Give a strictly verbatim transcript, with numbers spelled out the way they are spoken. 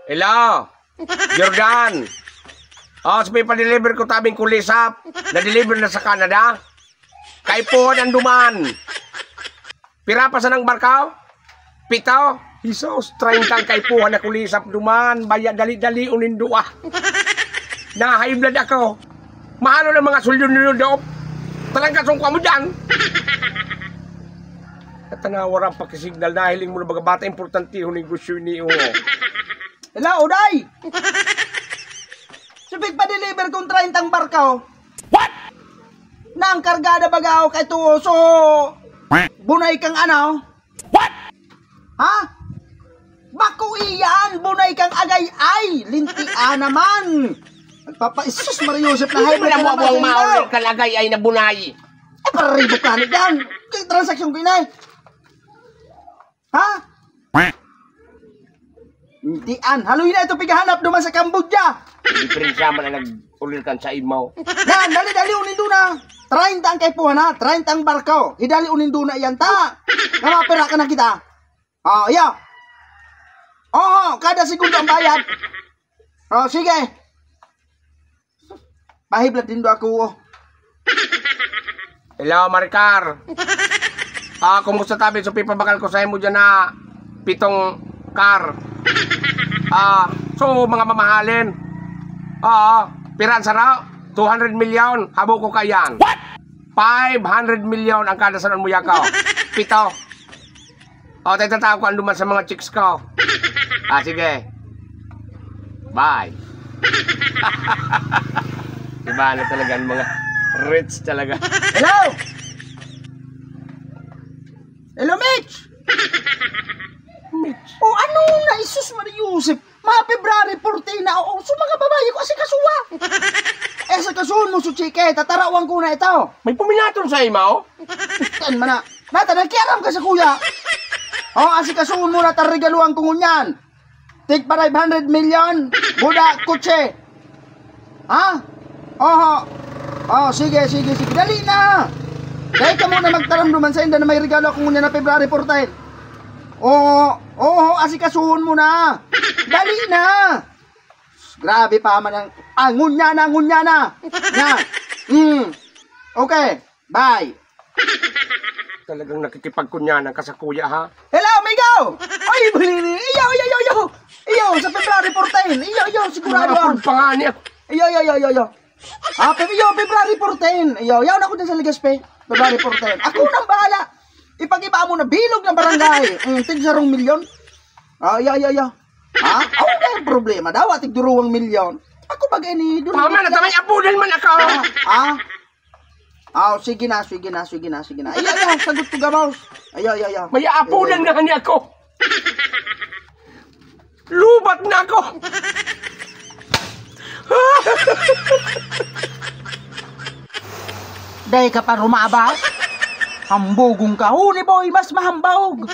Hello, Jordan. Oh, sa pa-deliver ko tabing kulisap. Na-deliver na sa Canada. Kaipuhan ang duman. Pira pa sanang barkaw? Pito? Jesus, treinta ang kaipuhan na kulisap duman. Baya dali-dali unin dua. Na-high blood ako. Mahalo ng mga sulyo-nulyo daop. Talagang kasungkwa mo dyan. At tanawa ra ang pakisignal, nahiling mo na baga bata, importante yung negosyo ini, oh. Hello, Uday! Subig pa-deliver kong treinta ang barko. What? Na ang kargada baga ako kay tuo, so, bunay kang ano? What? Ha? Bako iyan, bunay kang agay-ay! Lintian naman! Nagpapa-, Jesus, Maria Joseph, na high blood na naman sa inyo. Kalagay ay nabunay. Eh, para ribok ka na dyan. Kaya transaksyon ko, inay. Ha? Hindi an. Haloy na ito, pigahanap duman sa Cambodia. Diferensya man ang nag-ulir kan sa imaw. Yan, dali, dali, unindo na. Treinta ang kaipuhan, ha? Treinta ang barko. Idali, unindo na iyan, ta. Namapira ka na kita. Oh, iya. Oo, kada segundo ang bayad. Oh, sige. Pahiblad din do ako, oh. Hello, Maricar. Ah, kumusta tabi? So, pipabakal ko sa imo dyan na pitong car. Ah, so, mga mamahalin. Oo, piran sara? Two hundred milyon. Habo ko kayan. What? Five hundred milyon ang kada sanon mo, yakaw. Pito. O, tayo tatawag ko ang duman sa mga chicks ko. Ah, sige. Bye. Iba na talaga ang mga rich talaga. Hello? Hello, Mitch! Mitch. O, ano na, Jesus Maria Joseph? Mga February fourteen na, o, so mga babae ko, asikasuwa. Eh, asikasuhon mo, so chike, tatarawan ko na ito. May puminaton sa ima, oh. Tan man na. Nata, nagkiaram ka sa kuya. O, asikasuhon mo na, taregaluhan ko ngunyan. Tig pa five hundred milyon, buda, kutse. Ha? Oho. Oh, sige, sige, sige. Dali na. Dahil ka muna magtaramduman sa inda na may regalo ako ngunyan na February fourteen. Oo, oho, asikasuhon mo na. Dali na. Grabe pa man ang, ah, ngunya na, ngunya na. Yan. Mm. Okay. Bye. Talagang nakikipagkunyanan ka sa kuya, ha? Hello, amigo! Ay, iyo, iyo, iyo, iyo. Iyo, sa February fourteen. Iyo, iyo, sigurado, ah. Napon pa nga niya. Iyo, iyo, iyo, iyo, iyo. Ah, Feb-, iyo, February fourteen. Iyo, yaw na ako dyan sa Legazpi. February fourteen. Ako nang bahala. Ipag-iba mo na bilog ng barangay. Mm, tig sarong milyon. Ah, iyo, iyo, iyo. Ha? Ako na yung problema daw, tig duruwang milyon. Ako bagay ni Don Tama na, Enrique. Tamay apunan man ako. Ah, ah. Ah, sige na, sige na, sige na, sige na. Iyo, iyo, sagot ko gabos. Iyo, iyo, iyo. May aapunan Iyo, iyo. na niya ako. Lubat na ako. Dai ka pa rumaba? Hambogong ka. Huni, boy, mas mahambog.